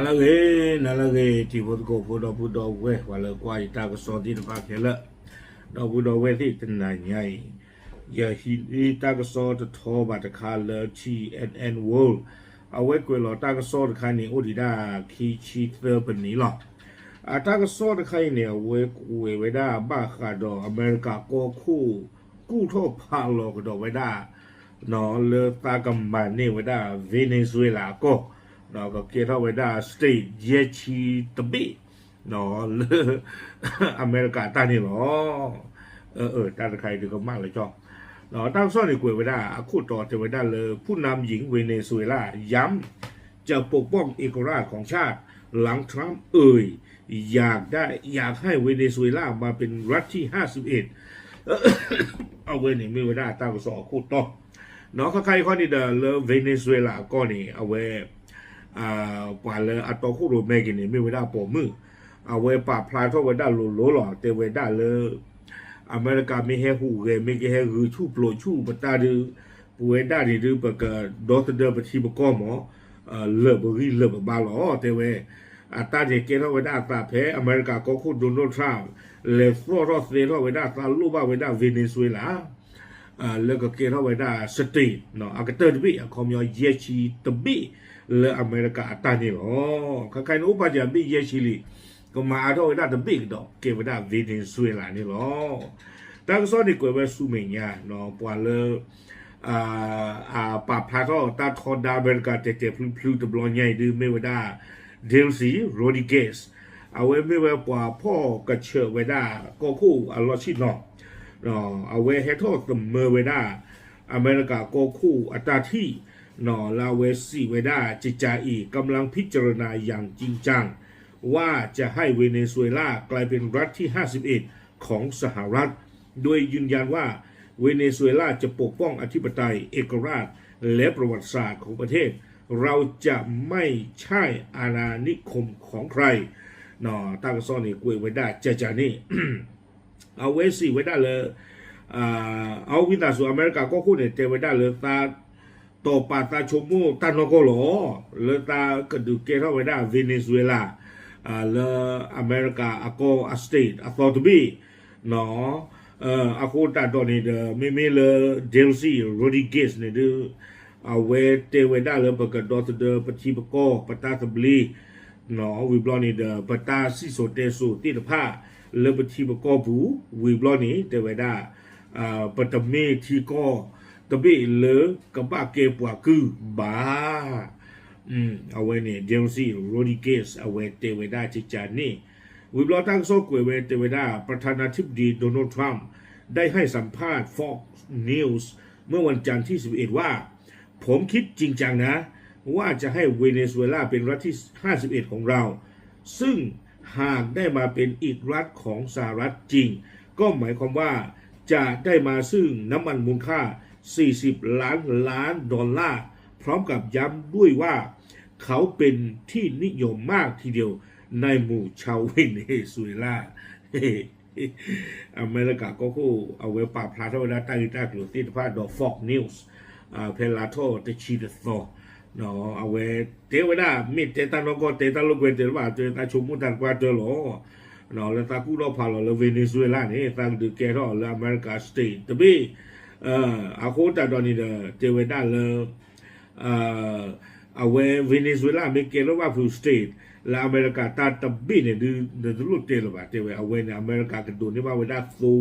နၤလၢအဂ့ၤ, နၤလၢအဂ့ၤ တံၤဖိသကိးဖိ ဒီပုၢ်ဒီဝဲၢ် ပှၤလၢကွၢ်ယတၢ်ကစီၣ်သ့ၣ်တဖၣ်ခဲလၢာ်, ဒီပုၢ်ဒီဝဲၢ်သ့ၣ် တနၤညါအံၤ ယဟံးန့ၢ်တၢ်ကစီၣ်တထီဘၣ်တခါလၢ T N N World အဝဲကွဲးလီၤတၢ်ကစီၣ်တခါန့ၣ် အိၣ်ဒံးဒၣ်ခံဆံသၢပနံးလီၤ. အတၢ်ကစီၣ်တခါအံၤန့ၣ် အဝဲကွဲးဝဲဒၣ်ဘၣ်ဃးဒီးအမဲရကၤကီၢ်ခိၣ် ကူၣ်ထီၣ်ဖးလီၤကဒီးဝဲဒၣ် လၢသးကမၤန့ၢ်ဝဲဒၣ် Venezuela အကီၢ်, ကကဲထီၣ်ဝဲဒၣ် state ယဲၢ်ဆံတဘ့ၣ် လၢအမဲရကၤတၢ်န့ၣ်လီၤ. တၢ်တခါအံၤဒုးကမၣ်လၢကၠီ, တၢ်ကစီၣ်န့ၣ်ကွဲးဝဲဒၣ် အခိၣ်တီတဲဝဲဒၣ်လၢ ผู้นำหญิงเวเนซุเอลาย้ำจะปกป้องเอกราชของชาติ หลังทรัมป์เอ่ย อยากได้ อยากให้เวเนซุเอลามาเป็นรัฐที่ ห้าสิบเอ็ด အဝဲန့ၣ်မ့ၢ်ဝဲဒၣ်တၢ်ကစီၣ်အခိၣ်တီ, ဒီးခါခါအံၤခီန့ၣ်ဒီး လၢ Venezuela အကီၢ်န့ၣ် အဝဲ ပှၤလၢအတီခိၣ်ရိၣ်မဲက့ၤန့ၣ် မ့ၢ်ဝဲဒၣ်ပိာ်မုၣ်, အဝဲပာ်ဖျါထီၣ်ဝဲဒၣ်လိၤလိၤလီၤ. တဲဝဲဒၣ်လၢ အမဲရကၤမ့ၢ်ဟဲဟူးဂဲၤ မ့ၢ်ကဟဲဂုာ်ဆူၣ်ပျိးဆူၣ်ပတၢ်ဒုး ပဝဲဒၣ်န့ၣ်ဒုး ပကဒီသဒၢပထံပကီၢ်မး လၢာ်ပဂံၢ်လၢာ်ပဘါလီၤ တဲဝဲ. အတၢ်န့ၣ်ကဲထီၣ်ဝဲဒၣ်အသးဖဲ အမဲရကၤကီၢ်ခိၣ် Donald Trump လဲၤသီၣ်ထီၣ်သဲထီၣ်ဝဲဒၣ် သးလိၣ်ဘၣ်ဝဲဒၣ် Venezuela လၢကကဲထီၣ်ဝဲဒၣ် state အကတၢၢ်တဘ့ၣ် အခီပညီယဲၢ်ဆံတဘ့ၣ် လၢအမဲရကၤအတၢ်န့ၣ်လီၤ. ခါခါန့ၣ်အိၣ်ပာ်စၢၤဘ့ၣ်ယဲၢ်ဆံလံ, ကမၤအါထီၣ်ဝဲဒၣ်တဘ့ၣ်ကဒီး ကဲဝဲဒၣ် Venezuela န့ၣ်လီၤ. တၢ်ကစီၣ်န့ၣ်ကွဲးဝဲဆူမဲာ်ညါ ပှၤလၢ အပာ်ဖျါထီၣ်တၢ်ထီဒါအမဲရကၤတဲာ်တဲာ်ဖျုဖျုတဘျီညါအံၤဒုး မ့ၢ်ဝဲဒၣ် Delcy Rodriguez အဝဲမ့ၢ်ဝဲပှၤဖီၣ်ကဆၢးဝဲဒၣ် ကီၢ်ခိၣ်အလီၢ်ဆ့ၣ်နီၤ, အဝဲဟဲထီၣ်သမၢဝဲဒၣ် အမဲရကၤကီၢ်ခိၣ်အတၢ်ထံၣ် လၢအဝဲစံးဝဲဒၣ် ကကးအံၤ กำลังพิจารณาอย่างจริงจัง ว่าจะให้เวเนซุเอลากลายเป็นรัฐที่ ห้าสิบเอ็ด ของสหรัฐ โดยยืนยันว่าเวเนซุเอลาจะปกป้องอธิปไตย เอกราช และประวัติศาสตร์ของประเทศ เราจะไม่ใช่อาณานิคมของใคร တၢ်ကစီၣ်န့ၣ်ကွဲးဝဲဒၣ်ကကးန့ၣ် အဝဲစံးဝဲဒၣ်လၢ အဝံသးစူၤ အမဲရကၤကီၢ်ခိၣ်န့ၣ် တဲဝဲဒၣ်လၢသး တီၢ်ပာ်သးဆိကမိၣ်တၢ်နီၢ်ကီၢ်လီၤ. လၢသးကဒုးကဲထီၣ်ဝဲဒၣ် Venezuela လၢအမဲရကၤအကီၢ်အ state အသီတဘ့ၣ် အဃိသတးဒီးန့ၣ်ဒီး မ့မ့ၢ်လၢ Delcy Rodriguez န့ၣ်ဒုး အဝဲတဲဝဲဒၣ်လၢပကဒီသဒၢပထံပကီၢ် ပတၢ်သဘျ့ ဝံၤဘျီန့ၣ်ဒီး ပတၢ်စံၣ်စိၤတဲစိၤသ့ၣ်တဖၣ် လၢပထံပကီၢ်ပူၤ ဝံၤဘျီန့ၣ် တဲဝဲဒၣ် ပတမ့ၢ်ထံကီၢ်တဘ့ၣ်လၢကဘၣ်ကဲပှၤကုၢ်ဘၣ်. အဝဲန့ၣ် Delcy Rodriguez အဝဲတဲဝဲဒၣ်ကကးန့ၣ် ဝံၤဘျီတၢ်ကစီၣ်ကွဲးဝဲတဲဝဲဒၣ် ประธานาธิบดี Donald Trump ได้ให้สัมภาษณ์ Fox News เมื่อวันจันทร์ที่ สิบเอ็ด ว่า ผมคิดจริงจังนะ ว่าจะให้เวเนซุเอลาเป็นรัฐที่ ห้าสิบเอ็ด ของเรา ซึ่งหากได้มาเป็นอีกรัฐของสหรัฐจริง ก็หมายความว่าจะได้มาซึ่งน้ำมันมูลค่า สี่สิบ ล้านล้านดอลลาร์ พร้อมกับย้ำด้วยว่าเขาเป็นที่นิยมมากทีเดียวในหมู่ชาวเวเนซุเอลา အမဲရကၤကီၢ်ခိၣ် အဝဲပာ်ဖျါထီၣ်ဝဲဒၣ်တၢ်ဂ့ၢ်တၢ်ကျိၤသ့ၣ်တဖၣ်ဒီး Fox News ဖဲလါထီၣ်တဆံတသီ အဝဲတဲဝဲဒၣ် မ့ၢ်တဲတၢ်နီၢ်ကီၢ် တဲတၢ်လိာ်ကွဲ တဲတဘၣ် တဲသးဆိကမိၣ်တၢ်တပှၢ်တၢၢ်လီၤ. လၢသးကူၣ်ထီၣ်ဖးလီၤလၢ Venezuela န့ၣ် သးကဒုးကဲထီၣ်လၢအမဲရကၤ state တဘ့ၣ် အဃိသတးဒီးန့ၣ်ဒီး တဲဝဲဒၣ်လၢ အဝဲ Venezuela မ့ၢ်ကဲထီၣ်ဘၣ်ဖုး state လၢအမဲရကၤတၢ်တဘ့ၣ်န့ၣ်ဒုး နတလိၣ်တဲလၢၤဘၣ် တဲဝဲ အဝဲန့ၣ် အမဲရကၤကဒိးန့ၢ်ဘၣ်ဝဲဒၣ်သိ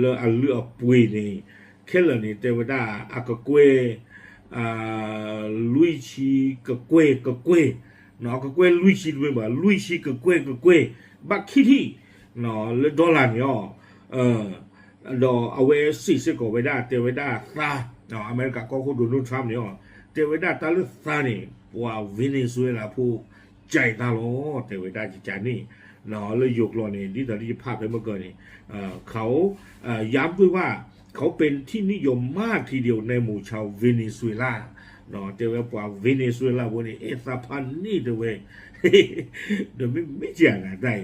လၢအလုၢ်အပှ့ၤန့ၣ် ခဲလၢာ်န့ၣ် တဲဝဲဒၣ်အကကွဲၢ် လွံၢ်ဆံကကွဲၢ်ကကွဲၢ် ကကွဲၢ်လွံၢ်ဆံတမ့ၢ်ဘၣ် လွံၢ်ဆံကကွဲၢ်ကကွဲၢ် ဘၣ်ခံထံၣ် လၢ dollar န့ၣ်အီၤ ဒီးအဝဲစံးစ့ၢ်ကီးဝဲဒၣ် တဲဝဲဒၣ်သး အမဲရကၤကီၢ်ခိၣ် Donald Trump န့ၣ်အီၤ တဲဝဲဒၣ်တၢ်လၢသးန့ၣ် ပှၤ Venezuela ဖိ ကၢ်အသးလီၤ တဲဝဲဒၣ်ကကးန့ၣ် လၢယိၤကျိာ်န့ၣ် ဒ်သိးဒီးယဖးဖဲမ့ၢ်ကၢန့ၣ် เขา ย้ำด้วยว่าเขาเป็นที่นิยมมากทีเดียวในหมู่ชาวเวเนซุเอลา တဲဝဲပှၤ Venezuela ဖိန့ၣ် အဲၣ်သးဖးန့ၢ်တဲဝဲ ဒီးမ့ၢ်မ့ၢ်ကၢ်နၤတၢ်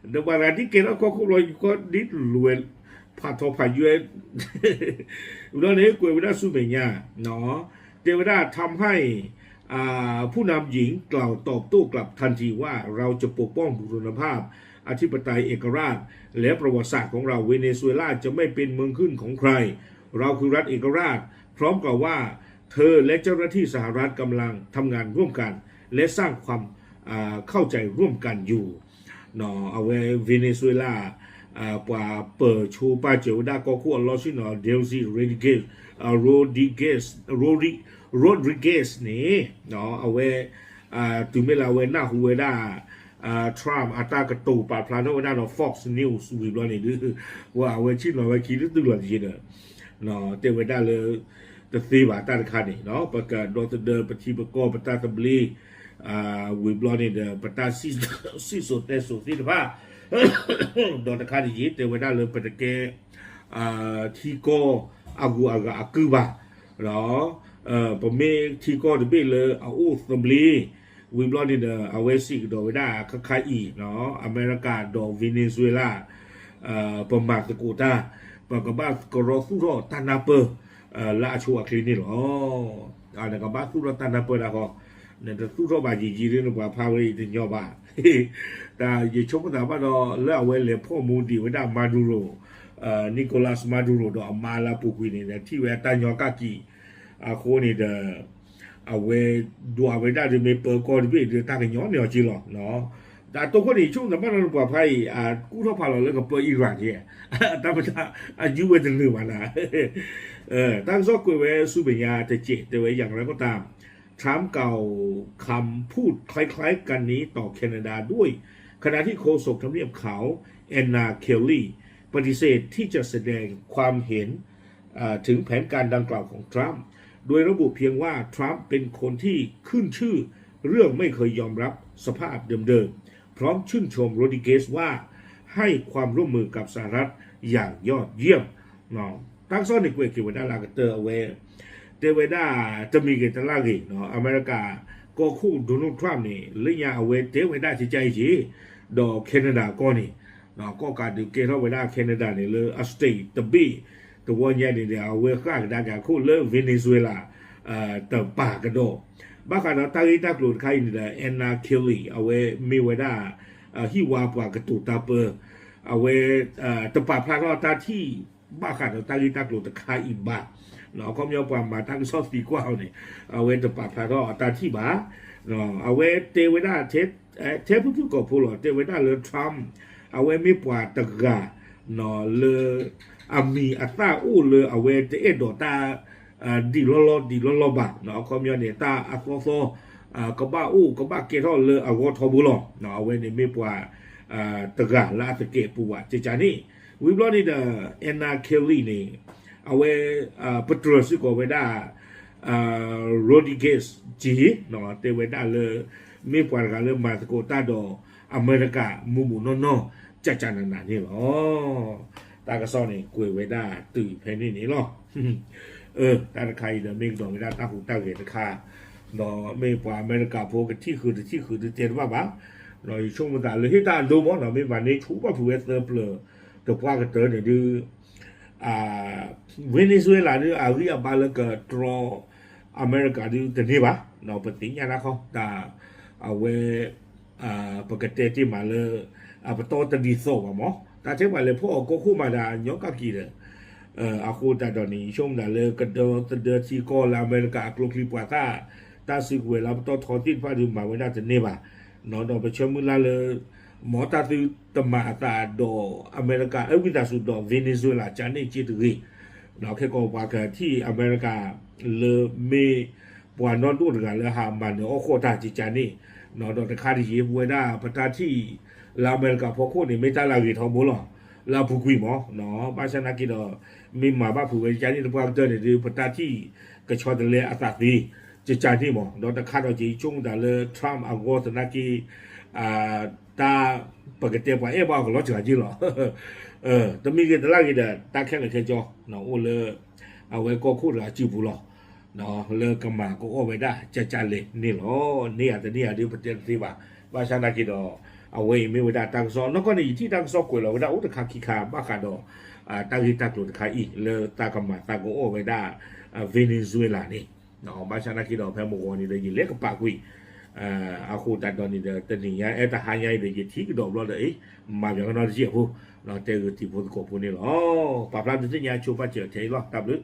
အံၤ ဒီးပှၤဂၤဒ်ကဲထီၣ်ကီၢ်ခိၣ်လီၤ ယကီၢ်ဒ်လဲၣ် ဖးထီဖးယွဲ ဘျီန့ၣ် ကွဲးဝဲဒၣ်ဆူမဲာ်ညါ တဲဝဲဒၣ် ทำให้ อ่าผู้นำหญิงกล่าวตอบโต้กลับทันทีว่า เราจะปกป้องบูรณภาพ อธิปไตย เอกราช และประวัติศาสตร์ของเรา เวเนซุเอลาจะไม่เป็นเมืองขึ้นของใคร เราคือรัฐเอกราช พร้อมกล่าวว่า เธอและเจ้าหน้าที่สหรัฐกำลังทำงานร่วมกัน และสร้างความอ่าเข้าใจร่วมกันอยู่ အဝဲ Venezuela ပှၤပၢၤဆိပာ်စၢၤဝဲဒၣ်ကီၢ်ခိၣ်အလီၢ်ဆ့ၣ်နီၤ Delcy Rodriguez Rodriguez Rodriguez န့ၣ် အဝဲ တုၤမ့ၢ်လၢအဝဲနၢ်ဟူဝဲဒၣ် Trump အတၢ်ကတိၤပာ်ဖျါထီၣ်ဝဲဒၣ်ဒီး Fox News ဝံၤဘျီန့ၣ်ဒုး ပှၤအဝဲဆ့ၣ်နီၤဝဲခံတတုၤလီၤတယံၤဒီး တဲဝဲဒၣ်လၢ တသ့ဘၣ်တၢ်တခါန့ၣ် ပကဒီသဒၢပထံပကီၢ်ပတၢ်သဘျ့ ဝံၤဘျီန့ၣ်ဒီး ပတၢ်စံၣ်စိၤတဲစိၤသ့ၣ်တဖၣ် ဒီးတခါန့ၣ်ယ့ တဲဝဲဒၣ်လၢပတကဲ ထံကီၢ်အဂုၤအဂၤအကုၢ်ဘၣ် ပမ့ၢ်ထံကီၢ်တဘ့ၣ်လၢအအိၣ်သဘျ့ ဝံၤဘျီန့ၣ်ဒီး အဝဲစံးကဒီးဝဲဒၣ်ခါခါအံၤ အမဲရကၤဒီး Venezuela ပမၤသကိးတၢ် ပကဘၣ်ကရီသူၣ်ထီၣ်တၢ်နၢ်ပၢၢ် လၢအဆိအချ့န့ၣ်လီၤ. နကဘၣ်သူၣ်ထီၣ်တၢ်နၢ်ပၢၢ်ဒၣ်ဃီ နတသူၣ်ထီၣ်ဘၣ်ယံာ်ယံာ်ဒ်နပှၤဖးဝဲအံၤတညီဘၣ် တၢ်ယဆိကမိၣ်သးဘၣ်ဒီး လၢအဝဲလဲၤဖီၣ်မူဒံးဝဲဒၣ် Maduro Nicolas Maduro ဒီးအမါလၢအပူၤကွံာ်န့ၣ်ဒီး ထံၣ်ဝဲအတၢ်ညီကၣ်ကံာ် အဃိန့ၣ်ဒီး အဝဲဒွးဝဲဒၣ်ဒီးမ့ၢ်ပၢကီၢ်တဘ့ၣ်ဒီးတၢ်ကညီန့ၢ်အီၤက့လီၤ. တၢ်တိခိၣ်န့ၣ် ယဆိကမိၣ်သးဘၣ်ဒီးနပှၤဖးအံၤ အကူၣ်ထီၣ်ဖးလီၤလၢကပၢ Iran က့ တၢ်မတၤ အယူဝဲတနုာ်ဘၣ်နၤ တၢ်ကစီၣ်ကွဲးဝဲဆူမဲာ်ညါတစဲး တဲဝဲ อย่างไรก็ตาม ทรัมป์กล่าวคำพูดคล้ายๆกันนี้ต่อแคนาดาด้วย ขณะที่โฆษกทำเนียบขาว แอนนา เคลลี่ ปฏิเสธที่จะแสดงความเห็น ถึงแผนการดังกล่าวของทรัมป์ โดยระบุเพียงว่าทรัมป์เป็นคนที่ขึ้นชื่อเรื่องไม่เคยยอมรับสภาพเดิมๆ พร้อมชื่นชมโรดริเกสว่าให้ความร่วมมือกับสหรัฐอย่างยอดเยี่ยม တၢ်ကစီၣ်န့ၣ်ကွဲးက့ၤဝဲဒၣ်လၢအကတၢၢ်အဝဲ တဲဝဲဒၣ် တမံၤဂ့ၤတလၢ်ဂ့ၤ အမဲရကၤ ကီၢ်ခိၣ် Donald Trump န့ၣ် လၢညါအဝဲတဲဝဲဒၣ်ကကအံၤက့ၤ ဒီး Canada ကီၢ်န့ၣ် ကီၢ်ကးဒုးကဲထီၣ်ဝဲဒၣ် Canada န့ၣ်လၢအ state တဘ့ၣ် တဝီညါန့ၣ်ဒီး အဝဲဃၣ်ကဒါက့ၤအခိၣ်လၢ Venezuela တပၤကဒီး ဘၣ်ဃးဒီးတၢ်ဂ့ၢ်တၢ်ကျိၤတခါအံၤန့ၣ်ဒီး Anna Kelly အဝဲမ့ၢ်ဝဲဒၣ် ဟံၣ်ဝါပှၤကတိၤတၢ်ပၢ အဝဲ တပာ်ဖျါထီၣ်တၢ်ထံၣ် ဘၣ်ဃးဒီးတၢ်ဂ့ၢ်တၢ်ကျိၤတခါအံၤဘၣ် အခီပညီပှၤမၤတၢ်ကစီၣ်သံကွၢ်အီၤန့ၣ် အဝဲတပာ်ဖျါထီၣ်အတၢ်ထံၣ်ဘၣ် အဝဲတဲဝဲဒၣ် ထဲဖုၣ်ဖုၣ်ကိာ်ဖိလီၤ တဲဝဲဒၣ်လၢ Trump အဝဲမ့ၢ်ပှၤတဂၤ လၢ အမံၤအသၣ်အိၣ်လၢအဝဲတအဲၣ်ဒိးတၢ် ဒံးလီၢ်လီၢ်ဒံးလီၢ်လီၢ်ဘၣ် အခီပညီန့ၣ် တၢ်အသီသီ ကဘၣ်အိၣ်ကဘၣ်ကဲထီၣ်လၢအဂီၢ်ထီဘိလီၤ အဝဲန့ၣ်မ့ၢ်ပှၤ တဂၤလၢအသကဲးပူၤဘၣ် ကကန့ၣ် ဝံၤဘျီန့ၣ်ဒီး Anna Kelly န့ၣ် အဝဲ ပတြၢၤစ့ၢ်ကီးဝဲဒၣ် Rodriguez က့ တဲဝဲဒၣ်လၢ မ့ၢ်ပှၤတဂၤလၢမၤသကိးတၢ်ဒီး အမဲရကၤမူးမူးနီၢ်နီၢ် ကကနနၤန့ၣ်လီၤ တၢ်ကစီၣ်န့ၣ် ကွဲးဝဲဒၣ်တုၤဖဲန့ၣ်န့ၣ်လီၤ တၢ်တခါအံၤဒီးမ့ၢ်ကဒီးဝဲဒၣ်တၢ်ဟူးတၢ်ဂဲၤတခါ ဒီးမ့ၢ်ပှၤအမဲရကၤဖိကထံၣ်ဃုာ်တထံၣ်ဃုာ်ဒုးတဲတဘၣ်ဘၣ် ဒီးယဆိကမိၣ်သးလၢဟ့ၣ်တၢ်အဒိမ့ၢ်နီၤ မ့ၢ်ဘၣ်န့ၣ်ဆူဘၣ်ဖုးဝဲသၢပျၢၤတပှၢ်ကတၢၢ်န့ၣ်ဒုး Venezuela ဒုး အဂံၢ်အဘါလၢကတြီ အမဲရကၤဒုးတန့ၢ်ဘၣ် ပသ့ၣ်ညါတၢ်ခီ တၢ် အဝဲ ပကတဲတ့ၢ်မးလၢ အပတီၢ်တဒ်သိးဘၣ်မး တၢ်ထဲပှၤလဲၤဖီၣ်အီၤကီၢ်ခိၣ်မးဒၣ်ညီကၣ်က့ၤဒီး အဃိသတးဒီးန့ၣ် ယဆိကမိၣ်သးလၢကဒီသဒၢထံကီၢ်လၢအမဲရကၤအကျိချံပှၤသၣ် တၢ်စုကဝဲၤလၢအပတီၢ်ထီသ့ၣ်တဖၣ်ဒုးမၤဝဲဒၣ်တန့ၢ်ဘၣ် ဒီးပဆၢမုၢ်လၢ်လၢ မ်တၢ်သုတမၤအသးဒီးအမဲရကၤ အဝံသးစူၤဒီး Venezuela ကန့ၣ်က့တဂ့ၤ ခဲကီးပှၤကထံၣ်အမဲရကၤလၢမ့ၢ်ပှၤနီၢ်ဒိၣ်တဂၤလၢဟးမၤနၢၤအီၣ်ဃီၣ်တၢ်ကကန့ၣ် ဒီးတခါတယံၤ ပဝဲဒၣ်ပတၢ်ထံၣ်လၢအမဲရကၤဖီခိၣ်န့ၣ် မ့ၢ်တၢ်လၢအဂ့ၤထီဘိလီၤ လၢအပူၤကွံာ်မး ဘၣ်ဆၣ်နာ်က့ဒီး မ့ၢ်မၤဘၣ်ဖုးဝဲကကန့ၣ်တပှၢ်ကတၢၢ်န့ၣ်ဒုး ပတၢ်ထံၣ်ကဆီတလဲအသးသ့ ကကန့ၣ်မး ဒီးတခါဒီးက့ၤဆိကမိၣ်သးလၢ Trump အဂီၢ်သနာ်က့ တၢ်ပကတဲပှၤအဲၣ်ဘၣ်အီၤကလီၤစှၤက့လီၤ တမံၤဂ့ၤတလၢ်ဂ့ၤဒီး တၢ်ခဲလၢာ်ခဲဆ့ အိၣ်လၢ အဝဲကီၢ်ခိၣ်တဂၤစုပူၤလီၤ လၢကမၤကအီၣ်ဝဲဒၣ်ကကလဲၣ်န့ၣ်လီၤ န့ၢ်ယၤတန့ၢ်ယၤဒုးပတဲတသ့ဘၣ် ဘၣ်ဆၣ်နာ်က့ဒီး အဝဲအံၤမ့ၢ်ဝဲဒၣ်တၢ်ကစီၣ် နီၢ်ကီၢ်န့ၣ် ယထံၣ်တၢ်ကစီၣ်ကွဲးလီၤဝဲဒၣ်အိၣ်တခါခံခါ ဘၣ်ဃးဒီး တၢ်ဂ့ၢ်တၢ်ကျိၤတခါအံၤ လၢတၢ်ကမၤသးကအီၣ်ဝဲဒၣ် Venezuela န့ၣ် ဘၣ်ဆၣ်သနာ်က့ဒီး ဖဲမုၢ်ဂီၤန့ၣ်ဒီး ယလဲၤကပာ်ကွံာ် အဃိသတးဒီးန့ၣ်ဒီး တနံၤညါ အဲ တဟါညါအံၤဒီး ယထံၣ်ကဒီးဘျီဒီး အ့ မၤပှၤကညီတစဲးဖိ တဲဂုာ်တံၤဖိသကိးဖိန့ၣ်လီၤ. ပာ်ဖျါဒုးသ့ၣ်ညါဆိပာ်စၢၤထဲအံၤလီၤ. တၢ်ဘျုး